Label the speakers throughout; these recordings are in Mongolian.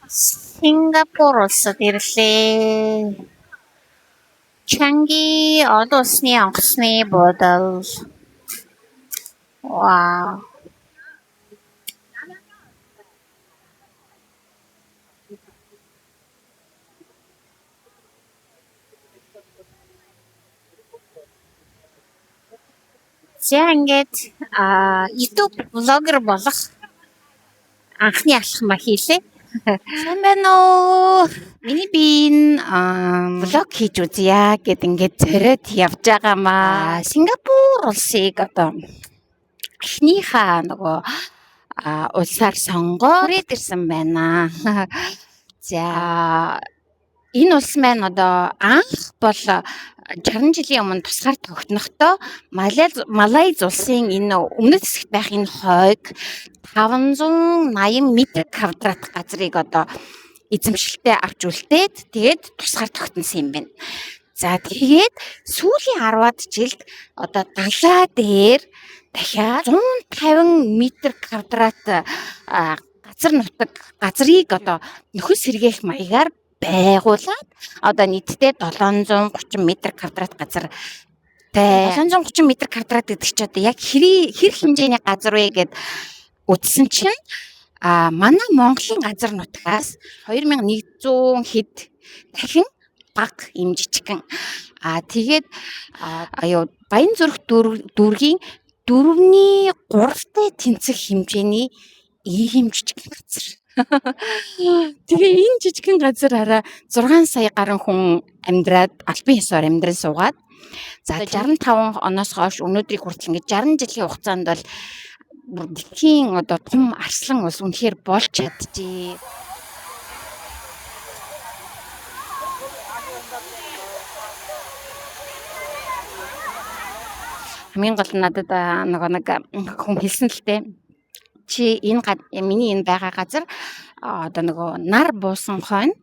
Speaker 1: Сингапур улсад ирлээ. Чанги олон улсны онгоцны буудал. Вау. За, ингээд YouTube блогер болох анхны алхмаа хийлээ.
Speaker 2: Сайн байна уу? Миний бие нь влог хийж үзье гэд ингээд зориод явж байгаамаа. Сингапур улсыг одоо эхнийхээ нөгөө улсаар сонгоод хүрээд ирсэн байна. За, энэ улс маань одоо анх бол 60 жилийн өмнө тусгаар тогтнохдоо Малайз улсын энэ өмнөд хэсэгт байх энэ хойг 580 метр квадрат газрыг одоо эзэмшилтэй авч үлдээд, тэгээд тусгаар тогтносон юм байна. За, тэгээд сүүлийн 10-аад жилд одоо далай дээр дахиад 150 метр квадрат газар нутаг газрыг одоо нөхөн сэргээх маягаар байгуулад одоо нийтдээ 730 метр квадрат газар 730 метр квадрат гэдэг чи одоо яг хэр хэмжээний газар вэ гэд үзсэн чинь манай Монголын газар нутгаас 2100 хэд дахин бага юм жижигхэн. Тэгээд аюу Баян зүрх дүүргийн 4-ний 3-тай тэнцэх хэмжээний ийм жижигхэн газар. Тэгээ энэ жижигхэн газар араа 6 сая гаруй хүн амьдраад, албан ёсоор амьдран суугаад, за, 65 оноос хойш өнөөдрийг хүртэл ингээд 60 жилийн хугацаанд бол бүр дэлхийн одоо том арслан улс үнэхээр болж чаджээ. Хамгийн гол нь надад нөгөө нэг хүн хэлсэн л дээ. Чи энэ миний энэ байгаа газар одоо нөгөө нар буусан хойно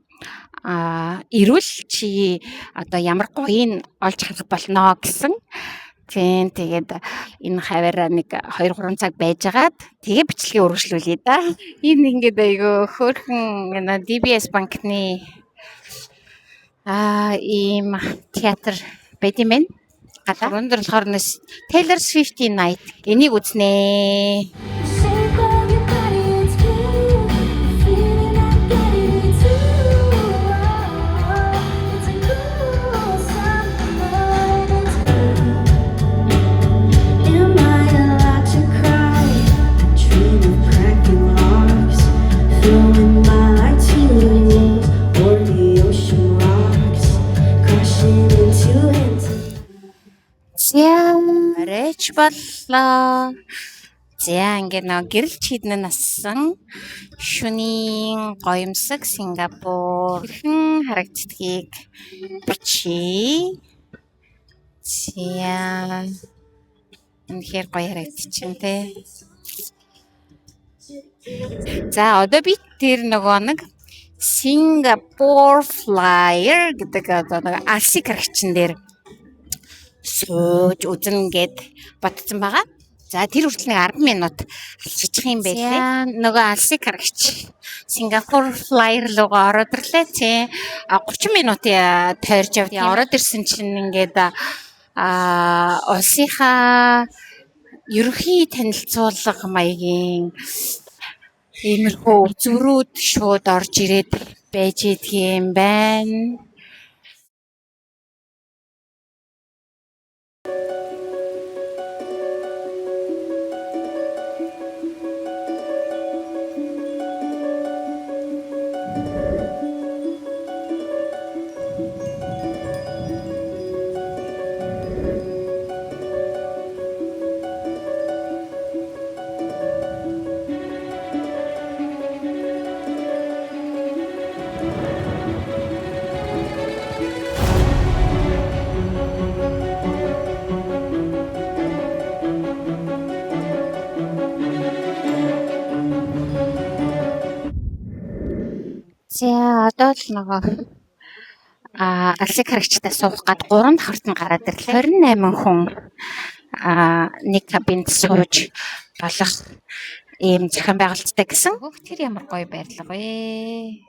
Speaker 2: эрүүл чи одоо ямар гоёыг олж харах болно гэсэн. Тийм, тэгээд энэ хаваараа нэг 2 3 цаг байжгаад тэгээ бичлэгээ үргэлжлүүлье да. Энэ ингээд айгүй хөөрхөн энэ DBS банкны ийм театр байд юм байна. Гадаа. Өнөөдөр болохоор Taylor Swift-ийн Night энийг үзнэ.
Speaker 3: Shape of your body, it's clear. The feeling I get it too. It's a cool summer night. It's Am I allowed to cry? I dream of cracking rocks, throwing my tools or the ocean rocks, crashing into into.
Speaker 2: За, оройч боллоо. За, ингээд нөгөө гэрэл чийдэн нассан шөнийн гоёмсог Сингапур хэрхэн харагддгийг бичье. За, үнэхээр гоё харагдчихэв те. За, одоо би тэр нөгөө нэг Singapore Flyer гэдэг одоо нэг алсыг харагчин дээр сууж үзнэ гэд бодсон байгаа. За, тэр хүртэл нэг 10 минут алхчих юм байлээ. Нөгөө алсыг харагч Singapore Flyer руугаа ороод ирлээ тий. 30 минут тойрж явд. Ороод ирсэн чинь ингээд улсынхаа ерөнхий танилцуулга маягийн иймэрхүү үзүүрүүд шууд орж ирээд байж идэх юм байна. За, одоо л нөгөө алсыг харагчтай суух гад 3 давхарт нь гараад ирлээ. 28 хүн нэг кабинд сууж болох ийм зохион байгуулалттай гэсэн. Хөөх, тэр ямар гоё барилга вэ?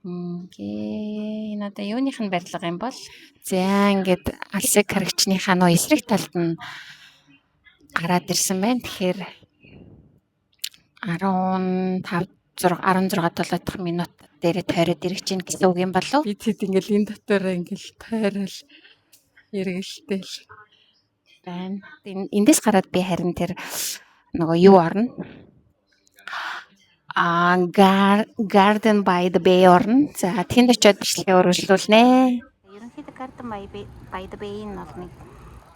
Speaker 2: Ингээ энэ одоо юуных нь барилга юм бол? За, ингээд алсыг харагчныхаа нөө эсрэг талд нь гараад ирсэн байна. Тэгэхээр 15 6 16 7 дахь минут дээрээ тойроод ирэх чинь гэсэн үг юм болов?
Speaker 4: Би тэд ингээл энэ дотор ингээл тойрол эргэлтэл
Speaker 2: байна. Энэ эндээс гараад би харин тэр нөгөө юу орно? А, Garden by the Bay орно. За, тэнд очиод бичлэгээ үргэлжлүүлнэ. Ерөнхийдөө Garden by the Bay нь бол нэг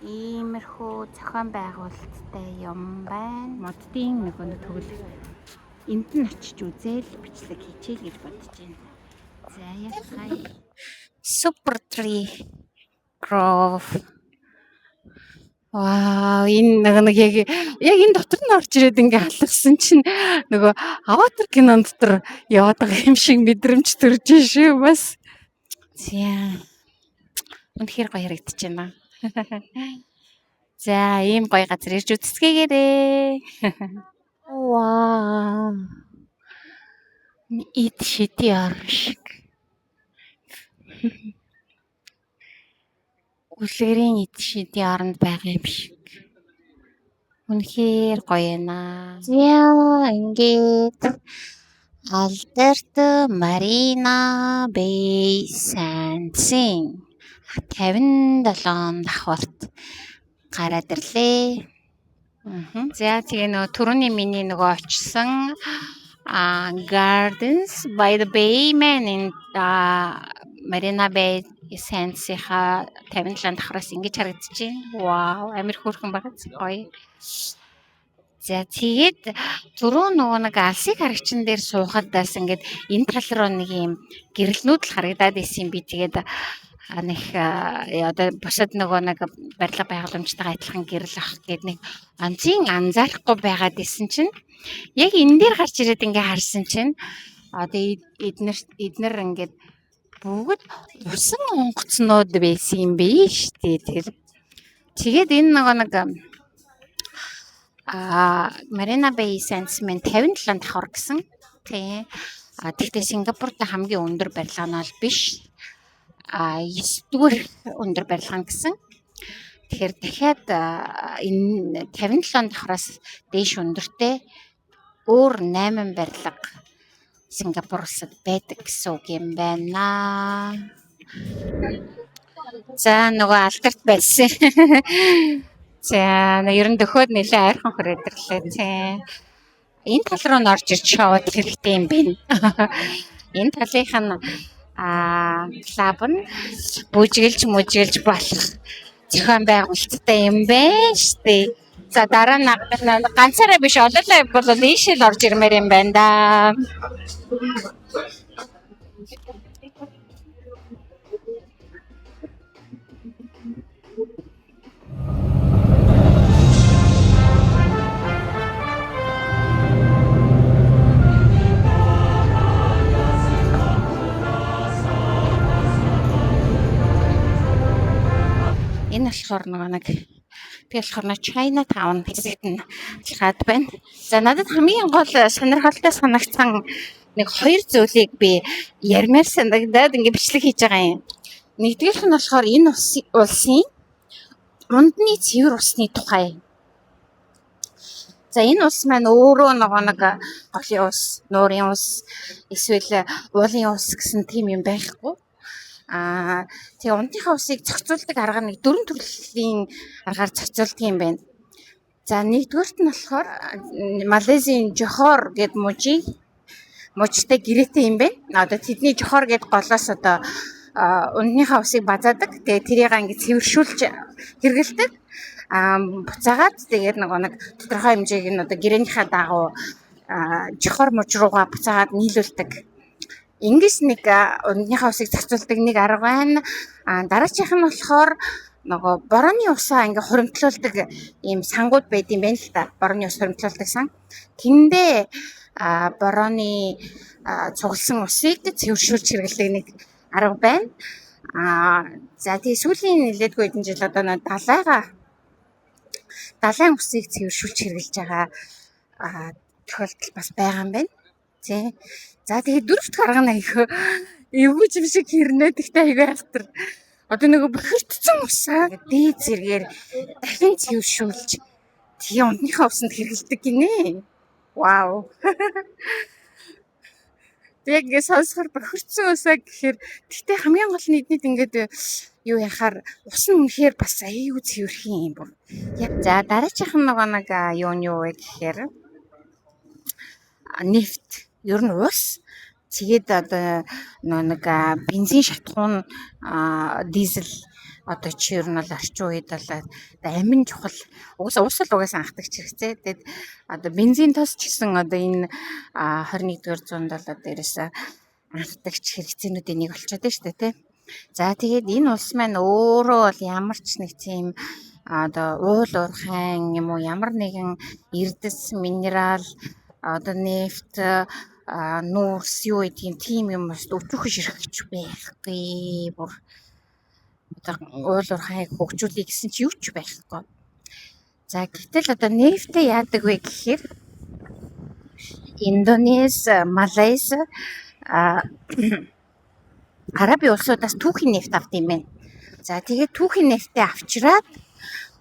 Speaker 2: иймэрхүү зохион байгуулалттай юм байна. Моддын нөгөө нэг төгөл энд нь очиж үзээл бичлэг хийчихэл гэж бодож байна. За, яцгаая. Super Tree Grove.
Speaker 4: Вау, энэ нэг яг энэ дотор нь орж ирээд ингээ алгасан чинь нөгөө Аватар кинон дотор яваад байгаа юм шиг мэдрэмж төрж шүү бас.
Speaker 2: За. Үнэхээр гоё харагдаж байна. За, ийм гоё газар ирж үзцгээгээрэй. Вау. Эд шидийн орон шиг. Үлгэрийн эд шидийн оронд байгаа юм шиг. Үнэхээр гоё байна. За, ингээд алдарт Marina Bay Sands-ийн 57 давхарт гараад ирлээ. За, тэгээ нөгөө түрүүний миний нөгөө очсон Gardens by the Bay маань энэ Marina Bay Sands-ийнхаа 57 давхараас ингэж харагдаж байна. Вау, амар хөөрхөн байгаа, гоё. За, тэгээд түрүү нөгөө нэг алсыг харагчин дээр суухад бас ингээд энэ тал руу нэг юм гэрэлнүүд л харагдаад исэн юм би. Тэгээд нэг одоо бусад нөгөө нэг барилга байгууламжтайгаа адилхан гэрэл ах гээд нэг онцгийн анзаарахгүй байгаад исэн чинь яг энэ дээр гарч ирээд ингээ харсан чинь одоо эднэр ингээд бүгд усан онгоцнууд байсан юм биш үү тэр. Тэгээд энэ нөгөө нэг Marina Bay Sands маань 57 давхар гэсэн. Тий. А тэгтээ Сингапурт хамгийн өндөр барилга нь бол биш. 9 дугаар өндөр барилга нь гэсэн. Тэгэхээр дахиад энэ 57 давхараас дээш өндөртэй өөр 8 барилга Сингапур улсад байдаг гэсэн үг юм байна. За, нөгөө алдарт байсан. За, ер нь дөхөөд нэлээ ойрхон хүрээд ирлээ тий. Энэ тал руу н орж ирж шоуд хэрэгтэй юм байна. Энэ талынх нь club нь бүжгэлж мүжгэлж болох зохион байгуулалттай юм байна штэ. За, дараа нь ганцаараа биш, олоолаа бол ийшээ л орж ирмээр юм байна да. Энэ болохоор нөгөө нэг би болохоор нэг China Town хэсэгт нь алхаад байна. За, надад хамгийн гол сонирхолтой санагдсан нэг хоёр зүйлийг би ярмаар санагдаад ингээ бичлэг хийж байгаа юм. Нэгдүгээрх нь болохоор энэ улсын ундны цэвэр усны тухай. За, энэ ус маань өөрөө нөгөө нэг голын ус, нуурын ус, эсвэл уулын ус гэсэн тийм юм байхгүй. Тэгээ ундныхаа усыг зохицуулдаг арга нэг дөрвөн төрлийн аргаар зохицуулдаг юм байна. За, нэгдүгээрт нь болохоор Малайзийн Жохор гэд мужийг мужтай гэрээтэй юм байна. Одоо тэдний Жохор гэд голоос одоо ундныхаа усыг базаадаг. Тэгээ тэрийг ингэ цэвэршүүлж хэрэглэдэг. Буцаагаад тэгээд нөгөө нэг тодорхой хэмжээг нь одоо гэрээнийхээ дагуу Жохор муж руугаа буцаагаад нийлүүлдэг. Ингэс нэг ундныхаа усыг зохицуулдаг нэг арга байна. Дараачих нь болохоор нөгөө борооны усаа ингээ хуримтлуулдаг ийм сангууд байд юм байна л да. Борооны ус хуримтлуулдаг сан. Тэндээ борооны цугласан усыг цэвэршүүлж хэрэглэдэг нэг арга байна. За, тэгээ сүүлийн нэлээдгүй хэдэн жил одоо нэг далайн усыг цэвэршүүлж хэрэглэж байгаа тохиолдол бас байгаа юм байна. Тий. За, тэгээд дөрөв дэх арга нь их
Speaker 4: Эвгүй юм шиг хэрнээ, тэгтээ айгүй алтар. Одоо нөгөө бохирдсон усаа дээд зэргээр дахин цэвэршүүлж тэгээ унтныхаа усанд хэрэглэдэг гинэ. Вау. Тэг яг ингээд сонсохоор бохирдсон усаа гэхээр тэгтээ хамгийн гол нь эднийд ингээд юу яхаар ус нь үнэхээр бас айгүй цэвэрхэн юм бүр.
Speaker 2: За, дараачих нь нөгөө нэг юу нь юу вэ гэхээр нефть, ер нь ус. Тэгээд одоо нөгөө нэг бензин шатахуун, дизель одоо чи ер нь бол орчин үед бол амин чухал. Угаасаа ус л угаасаа анхдагч хэрэгцээ. Тэгээд одоо бензин тос ч гэсэн одоо энэ 21-р зуунд бол одоо ерөөсөө анхдагч хэрэгцээнүүдийн нэг болчиход байна шүү дээ, тий. За, тэгээд энэ улс маань өөрөө бол ямар ч нэг тийм одоо уул уурхайн юм уу, ямар нэгэн эрдэс минерал, одоо нефть, нүүрс юу гэдгийг тийм юм бас өчүүхэн ширхэгч байхгүй. Бүр одоо уул уурхайг хөгжүүлье гэсэн чи юу ч байхгүй. За, гэтэл одоо нефтээ яадаг вэ гэхээр Индонез, Малайз, Арабын улсуудаас түүхийн нефть авд юм байна. За, тэгээд түүхийн нефтээ авчираад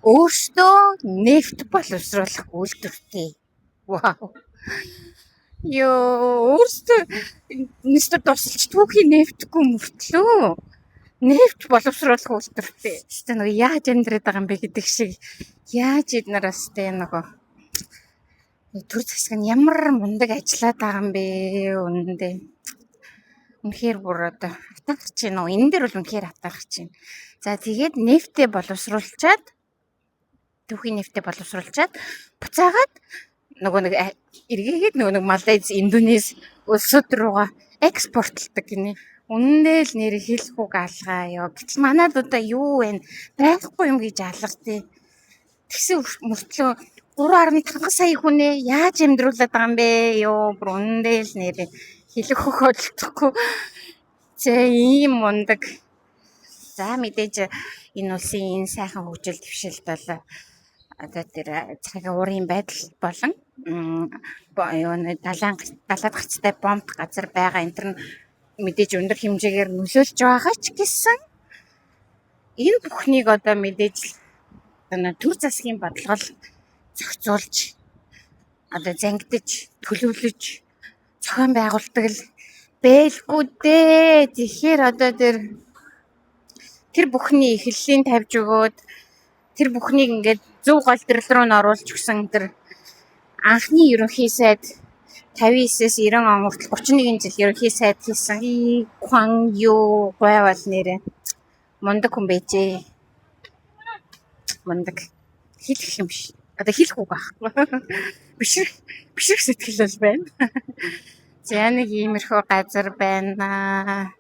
Speaker 2: өөрсдөө нефть боловсруулах үйлдвэртэй. Вау.
Speaker 4: Йоо, өөрсдөө нэстэ тусалж түүхийн нефтгүй мөртлөө нефть боловсруулах үйлдвэртэй. Тэстэ нөгөө яаж амьдраад байгаа юм бэ гэдэг шиг яаж эднэр бас тэ нөгөө төр засаг нь ямар мундаг ажиллаад байгаа юм бэ үнэндээ. Үнэхээр бүр одоо атаархаж байна уу? Энэ дээр бол үнэхээр атаархаж байна. За, тэгээд нефтээ боловсруулчаад, түүхийн нефтээ боловсруулчаад буцаагаад нөгөө нэг эргээгээд нөгөө нэг Малайз, Индонез улсууд руугаа экспортлдог гинэ. Үнэндээ л нэр хэлэх үг алгаа ёо. Гэтэл манад одоо юу вэ? Байхгүй юм гэж алга тий. Тэгсэн мөртлөө 3.5 сая хүнээ яаж амьдруулад байгаа юм бэ? Ёо, бүр үнэндээ л нэр хэлэх үг олдохгүй. Зэ ийм мундаг.
Speaker 2: За, мэдээж энэ улсын энэ сайхан хөгжил дэвшилт бол одоо тэр цаг уурын байдал болон юу нэг далайн далаад гарцтай бомб газар байгаа энэ төр нь мэдээж өндөр хэмжээгээр нөлөөлж байгаа ч гэсэн энэ бүхнийг одоо мэдээж л төр засгийн бодлого зохицуулж одоо зангидаж төлөвлөж зохион байгуулдаг л бэлгүй дээ. Тэгэхээр одоо тэр бүхний эхлэлийн тавьж өгөөд тэр бүхнийг ингээд зөв гол төрөл рүү нь оруулж өгсөн тэр анхны ерөнхий сайд 59-ээс 90 он хүртэл 31 жил ерөнхий сайд хийсэн Ли Куан Ю гуйвал нэрээ мундаг хүн байжээ. Мундаг. Хэлэх юм биш. Одоо хэлэх үг байхгүй. Бишрэх бишрэх сэтгэл бол байна. За, нэг иймэрхүү газар байна.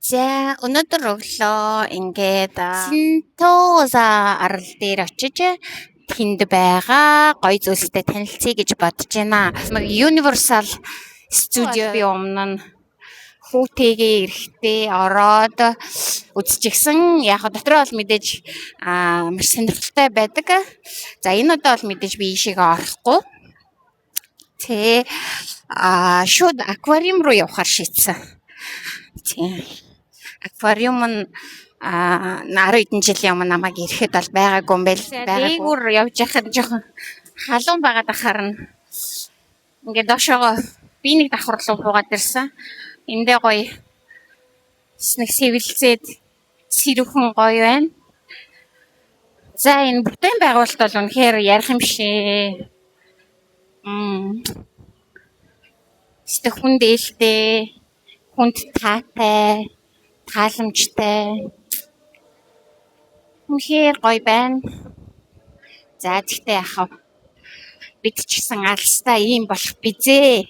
Speaker 2: За, өнөөдөр өглөө ингээд Сентоза арал дээр очиж тэнд байгаа гоё зүйлстэй танилцъя гэж бодож байна. Universal Studio би өмнө нь хүүтэйгээ эрэхтэй ороод үзчихсэн. Яг дотроо бол мэдээж маш сонирхолтой байдаг. За, энэ удаа бол мэдээж би ийшээгээ орохгүй. Тэ шууд аквариум руу явахар шийдсэн. Тийм. Аквариум нь 10 хэдэн жилийн өмнө намайг ирэхэд бол байгаагүй юм байл. Дээгүүр явж яхад жоохон халуун байгаад ахаар нь ингээд доошоогоо би нэг давхар руу буугаад ирсэн. Эндээ гоё нэг сэвэлзээд сэрүүхэн гоё байна. За, энэ бүтээн байгуулалт бол үнэхээр ярих юм шээ. Өстө хүнд ээлтэй, хүнд таатай, тааламжтай. Үнэхээр гоё байна. За, тэгтээ яах вэ? Бид ч гэсэн алстаа ийм болох бизээ.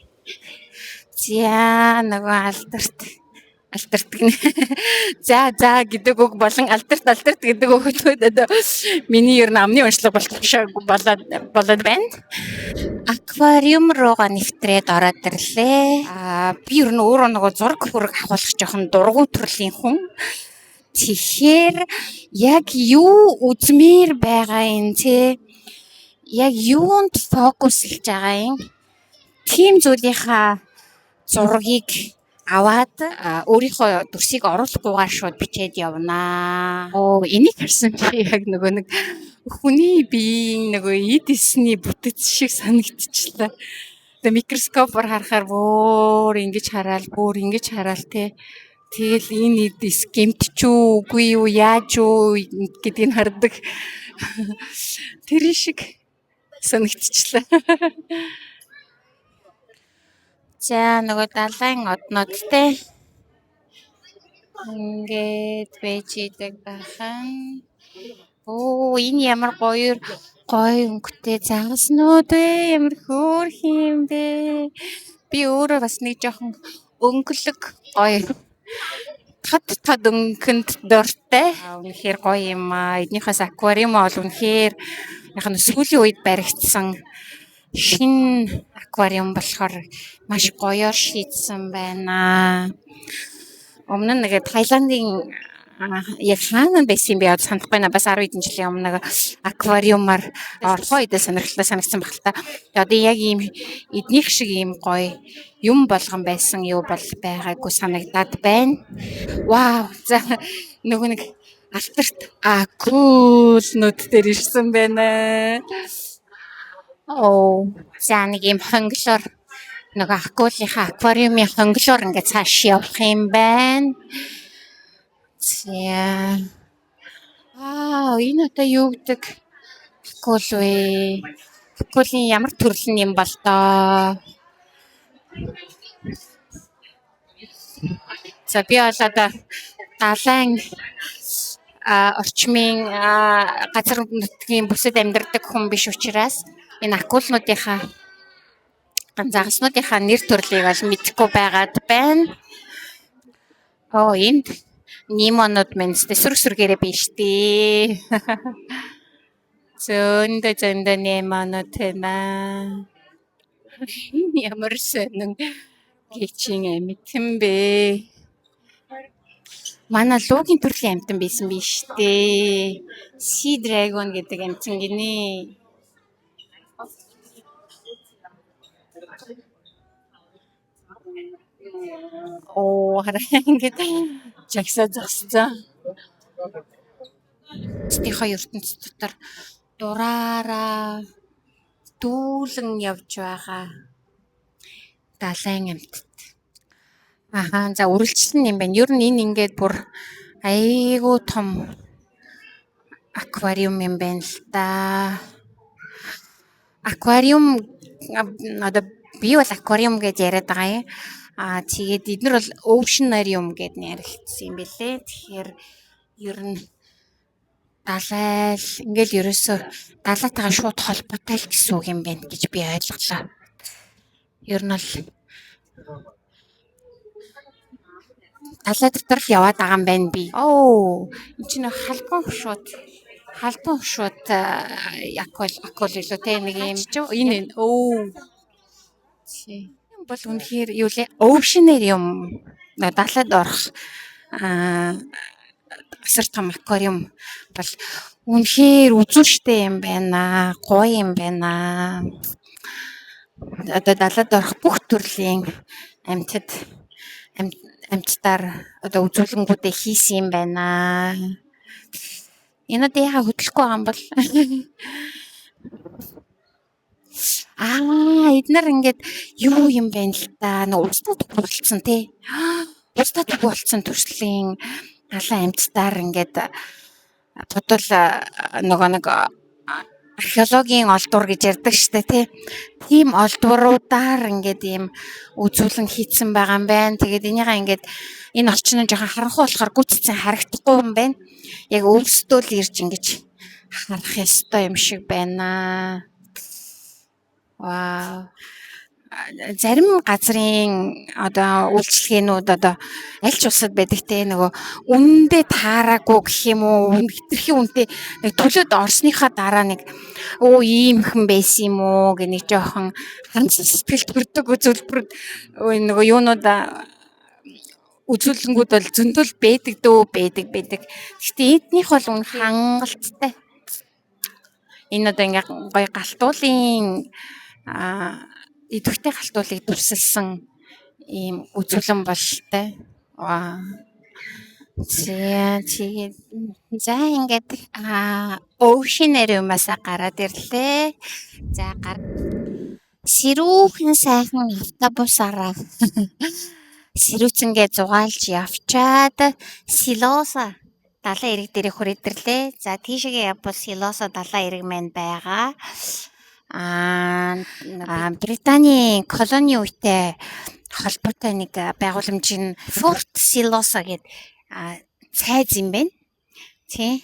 Speaker 2: За, нөгөө алдарт алдарт гинэ. За за гэдэг үг болон алдарт алдарт гэдэг үгүүд одоо миний ер нь амны уншлага болоод болоод байна. Аквариум руугаа нэвтрээд ороод ирлээ. Би ер нь өөрөө нөгөө зураг хөрөг авахулах жоохон дургу төрлийн хүн. Тэгэхээр яг юу үзмээр байгаа юм те, яг юунд focus лж байгаа юм, тийм зүйлийнхаа зургийг аваад өөрийнхөө дүрсийг оруулахгүйгээр шууд бичээд явнаа. Оо, энийг харсан чи яг нөгөө нэг хүний биеийн нөгөө эд эсний бүтэц шиг санагдчихлаа. Тэгээ микроскопоор харахаар бүр ингэж хараал, бүр ингэж хараал те. Тэгэл энэ эд эс гэмтч үү, үгүй юу, яаж юу гэдгийг хардаг. Тэр шиг санагдчихлаа. За, нөгөө далайн однодтэй ингээд байж идэг бахан. Оо, энэ ямар гоё гоё өнгөтэй загаснууд вэ? Ямар хөөрхөн юм бэ? Би өөрөө бас нэг жоохон өнгөлөг гоё тод тод өнгөнд дуртай. Үнэхээр гоё юм аа. Эднийхээс аквариум бол үнэхээр яг нь сүүлийн үед баригдсан шинэ аквариум болохоор маш гоёор шийдсэн байна. Өмнө нь нэг Таиландын яг хаана байсан юм бэ, одоо санахгүй байна. Бас 10 хэдэн жилийн өмнө нэг аквариумаар орхоо үедээ сонирхолтой санагдсан баг л та. Одоо яг ийм эднийх шиг ийм гоё юм болгон байсан юу бол байгаагүй санагдаад байна. Вау. За, нөгөө нэг алдарт акулнууд дээр ирсэн байна. Оо, за, нэг ийм хонглоор, нөгөө акулынхаа аквариумын хонглоор ингээд цааш явах юм байна. За. Аа, энэ одоо юу гэдэг акул вэ? Акулын ямар төрөл нь юм бол доо? За, би бол одоо далайн орчмын газар нутгийн бүсэд амьдардаг хүн биш учраас энэ акулнуудынхаа, загаснуудынхаа нэр төрлийг бол мэдэхгүй байгаад байна. Оо, энд немонууд мэн сөрөг сөргээрээ биш дээ. Зөндөө зөндөө немонууд байна. Энэ ямар сонин гिचийн амьтан бэ? Манай луугийн төрлийн амьтан байсан биш дээ. Sea Dragon гэдэг амьтан гинэ. Оо, хараа, ингээд жагсаа зогссон. Өөрсдийнхөө ертөнц дотор дураараа дүүлэн явж байгаа далайн амьтад. Ахаа, за, үргэлжлэн юм байна. Ер нь энэ ингээд бүр айгүй том аквариум юм байна л да. Аквариум, одоо би бол аквариум гэж яриад байгаа юм. Аа, тэгээд эднэр бол oceanarium гэд нэрлэгдсэн юм бэлээ. Тэгэхээр ер нь далай л ингээл ерөөсөө далайтайгаа шууд холбоотой л гэсэн үг юм байна гэж би ойлголоо. Ер нь бол далай дотор л яваад байгаа юм байна би. Оо, энэ чинь халбан хушууд акул акул илүү те нэг юм энэ өө бол үнэхээр юу лээ, oceanarium, далайд орох асар том аквариум бол үнэхээр үзүүштэй юм байна. Гоё юм байна. Одоо далайд орох бүх төрлийн амьтад амьтдаар одоо үзүүлэнгүүдээ хийсэн юм байна. Энэ одоо яхаа хөдлөхгүй байгаа юм бол? Аа, эднэр ингээд юу юм байна л та. Нэг устдаа болцсон тий. Устдаа болцсон төрлийн далайн амьтдаар ингээд бодвол нөгөө нэг археологийн олдвор гэж ярьдаг штэ тий. Тийм олдворуудаар ингээд ийм үзүүлэн хийцэн байгаа юм байна. Тэгээд энийгээ ингээд энэ орчин нь жоохон харанхуй болохоор гүцсэн харагдахгүй юм байна. Яг өөрсдөө л ирж ингэж харах ёстой юм шиг байна. Вау. Зарим газрын одоо үйлчилгээнүүд одоо аль ч улсад байдаг те, нөгөө үнэндээ таараагүй гэх юм уу, хэтэрхий үнэтэй нэг төлөөд орсныхаа дараа нэг өө ийм хэн байсан юм уу гэх нэг жоохон харамсал сэтгэл төрдөг үзүүлбэр нөгөө юунууд
Speaker 4: Үзүүлэнгүүд бол зөндөл байдаг дөө, байдаг байдаг. Гэхдээ эднийх бол үнэхээр хангалттай. Энэ одоо ингээ гоё галтуулын идэвхтэй галтуулыг дүрсэлсэн ийм үзүүлэн бололтой. Аа. За, тэгээд за, ингээд oceanarium-аас гараад ирлээ. За, гар сэрүүхэн сайхан автобусаараа сэрүүцэнгээ зугаалж явчаад Силоса далайн эрэг дээрээ хүрээд ирлээ. За, тийшээгээ явбал Силоса далайн эрэг маань байгаа. Британий колони үетэй холбоотой нэг байгууламж нь Fort Siloso гэдэг цайз юм байна. Тий.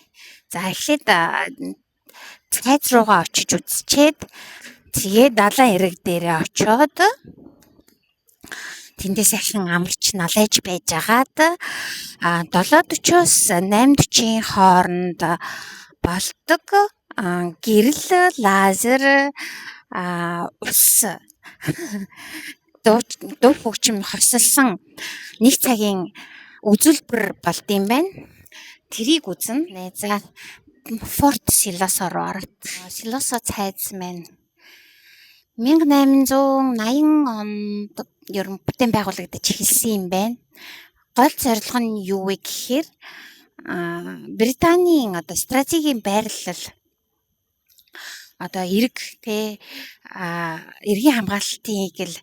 Speaker 4: За, эхлээд цайз руугаа очиж үзчихэд, тэгээ далайн эрэг дээрээ очиод тэндээ сайхан амарч налайж байж агаад 7:40-оос 8:40-ийн хооронд болдог гэрэл лазер ус дуу хөгжим хосолсон нэг цагийн үзүүлбэр болдог юм байна. Тэрийг үзнэ. За, Fort Siloso руу ороод Силосо цайз маань 1880 онд ер нь бүтээн байгуулагдаж эхэлсэн юм байна. Гол зорилго нь юу вэ гэхээр Британийн одоо стратегийн байрлал, одоо эрэг те эргийн хамгаалалтыг л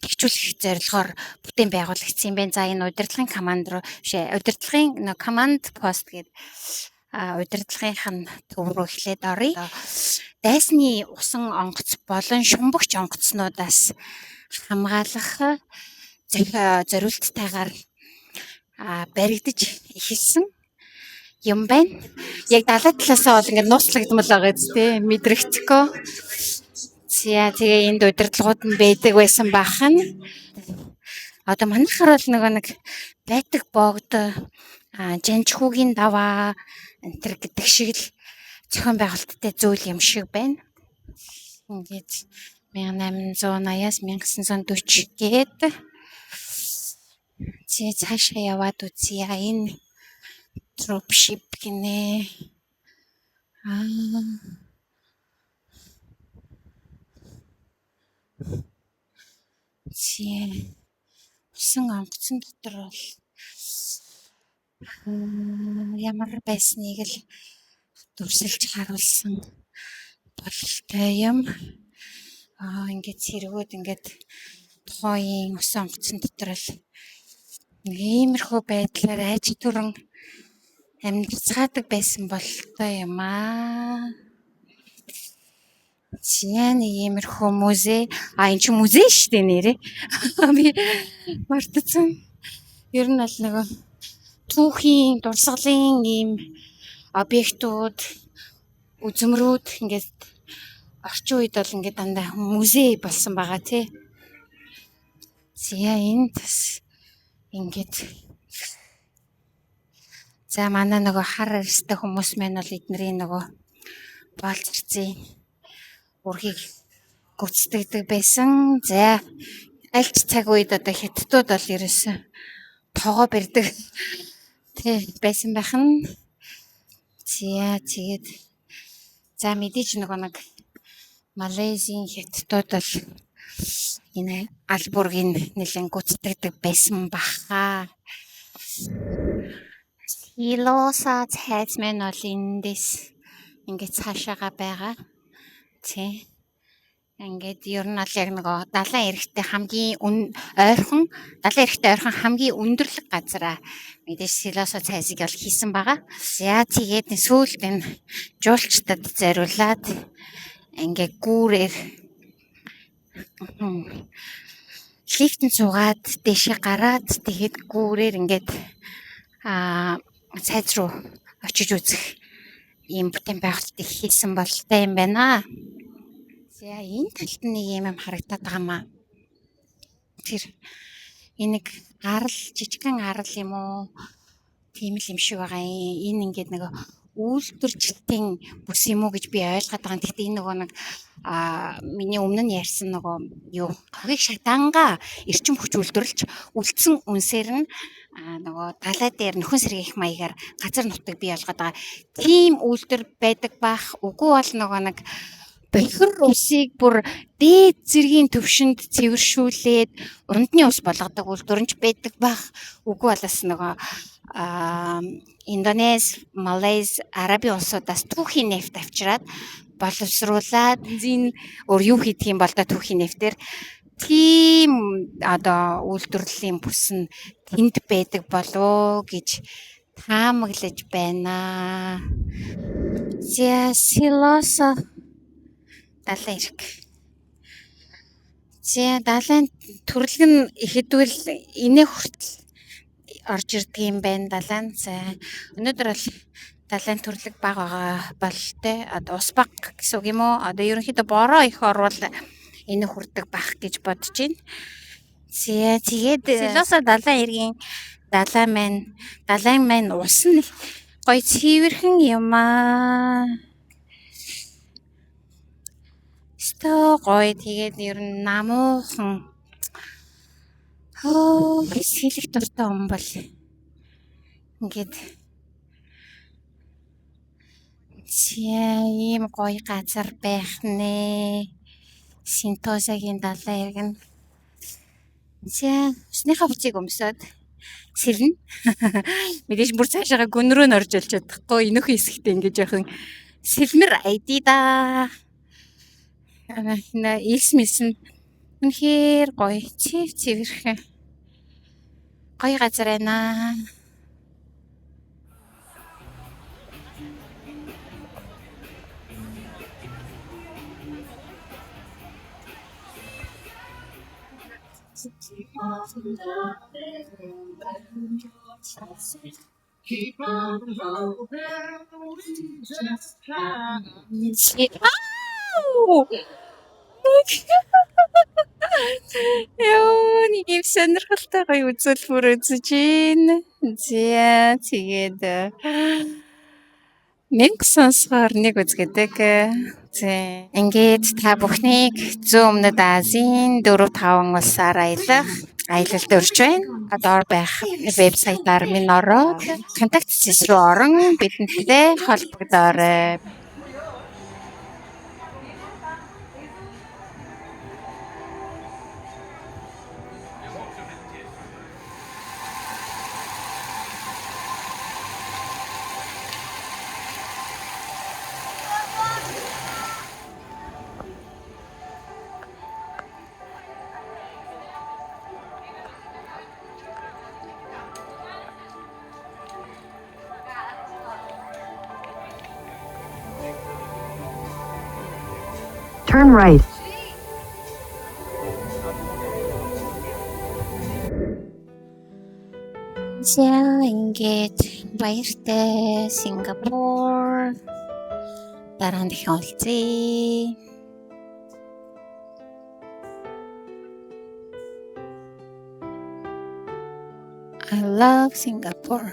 Speaker 4: бэхжүүлэх зорилгоор бүтээн байгуулагдсан юм байна. За, энэ удирдлагын команд руу биш ээ, удирдлагын command post гэдэг удирдлагынх нь төв рүү эхлээд оръё. Дайсны усан онгоц болон шумбагч онгоцнуудаас хамгаалах зориулттайгаар баригдаж эхэлсэн юм байна. Яг далай талаасаа бол ингээд нууцлагдмал байгаа биз дээ, мэдрэгдэхгүй. За, тэгээ энд удирдлагууд нь байдаг байсан бах нь. Одоо манайхаар бол нөгөө нэг байдаг богд, жанжихүүгийн даваа энэ тэр гэдэг шиг л зохион байгуулалттай зүйл юм шиг байна. Ингээд 1880-аас 1940 гээд зэ цаашаа яваад үзье. Энэ troopship гинэ. Аа. Зэ усан онгоцон дотор бол ямар байсныг л дүрсэлж харуулсан бололтой юм. Аа, ингээд цэргүүд ингээд тухайн усан онгоцон дотор л нэг иймэрхүү байдлаар айж түрэн амьдарцгаадаг байсан бололтой юм аа. За, нэг иймэрхүү музей. А, энэ чинь музей шүү дээ нээрээ. Би мартацсан. Ер нь бол нөгөө түүхийн, дурсгалын ийм объектууд, үзмэрүүд ингээд орчин үед бол ингээд дандаа музей болсон байгаа тий. За, энд бас ингээд за, манай нөгөө хар арьстай хүмүүс маань бол эднэрийн нөгөө боол зарцын үүргийг гүйцэтгэдэг байсан. За, аль ч цаг үед одоо хятадууд бол ерөөсөн тогоо барьдаг тий байсан байх нь. За, тэгээд за, мэдээж нөгөө нэг Малайзийн хятадууд бол энэ албургийг нэлээд гүйцэтгэдэг байсан баха. Силоса цайз маань бол эндээс ингээд цаашаага байгаа. Тий. Ингээд ер нь бол яг нөгөө далайн эрэгтэй хамгийн ойрхон, далайн эрэгтэй ойрхон хамгийн өндөрлөг газараа мэдээж Силосо цайзыг бол хийсэн байгаа. За, тэгээд сүүлд энэ жуулчдад зориулаад ингээ гүүрээр лифтэнд суугаад дээшээ гараад, тэгээд гүүрээр ингээд цайз руу очиж үзэх ийм бүтээн байгуулалтыг хийсэн бололтой юм байна. За, энэ талд нэг юм юм харагдаад байгаа маа. Тэр энэ нэг арал, жижигхэн арал юм уу? Тийм л юм шиг байгаа юм. Энэ ингээд нэг
Speaker 2: үйлдвэрчлэлтийн бүс юм уу гэж би ойлгоод байгаа. Гэхдээ энэ нөгөө нэг миний өмнө нь ярьсан нөгөө юу хогийг шатаангаа эрчим хүч үйлдвэрлэж үлдсэн үнсээр нь нөгөө далай дээр нөхөн сэргээх маягаар газар нутаг бий болгоод байгаа. Тийм үйлдвэр байдаг бах. Үгүй бол нөгөө нэг бохир усыг бүр дээд зэргийн төвшөнд цэвэршүүлээд ундны ус болгодог үйлдвэр нь ч байдаг бах. Үгүй бол бас нөгөө Индонез, Малайз, Арабын улсуудаас түүхийн нефт авчираад боловсруулад бензин өөр юу хийдэг юм бол да түүхийн нефтээр тийм одоо үйлдвэрлэлийн бүс нь тэнд байдаг болов уу гэж таамаглаж байна. За Силосо далайн эрэг. За далайн төрлөг нь ихэдвэл инээ хүртэл орж ирдэг юм байна далайн. За өнөөдөр бол далайн төрлөг бага байгаа бололтой. Одоо ус бага гэсэн үг юм уу? Одоо ерөнхийдөө бороо их орвол энэ хүрдэг бах гэж бодож байна. За тэгээд Силосо далайн эргийн далайн маань ус нь гоё цэвэрхэн юм аа. Өстой гоё. Тэгээд ер нь намуухан. Сэлэх дуртай хүн бол ингээд ийм гоё газар байх нэ. Синтосагийн далайн эрэг нь. За усныхаа хувцсыг өмсөөд сэлнэ. Мэдээж бүр цаашаага гүн рүү н орж олж чадахгүй. Энэхүү хэсэгтээ ингээд жоохон сэлмэр айди да. Элс мэлсэн үнэхээр гоё цэв цэвэрхэн гоё газар байна. Ау! Йоо, нэг юм сонирхолтой гоё үзүүлбэр үзэж байна. За, тэгээд 1000 сонсгоор нэг үзгэдэг. За, ингээд та бүхнийг зүүн өмнөд Азийн 4-5 улсаар аялах аялалд урьж байна. Доор байх вебсайтаар минь ороод контакт цэс рүү орон бидэнтэй холбогдоорой.
Speaker 3: Turn right.
Speaker 2: За, ингээд баяртай Сингапур. Дараа нь дахин уулзъя. I love Singapore.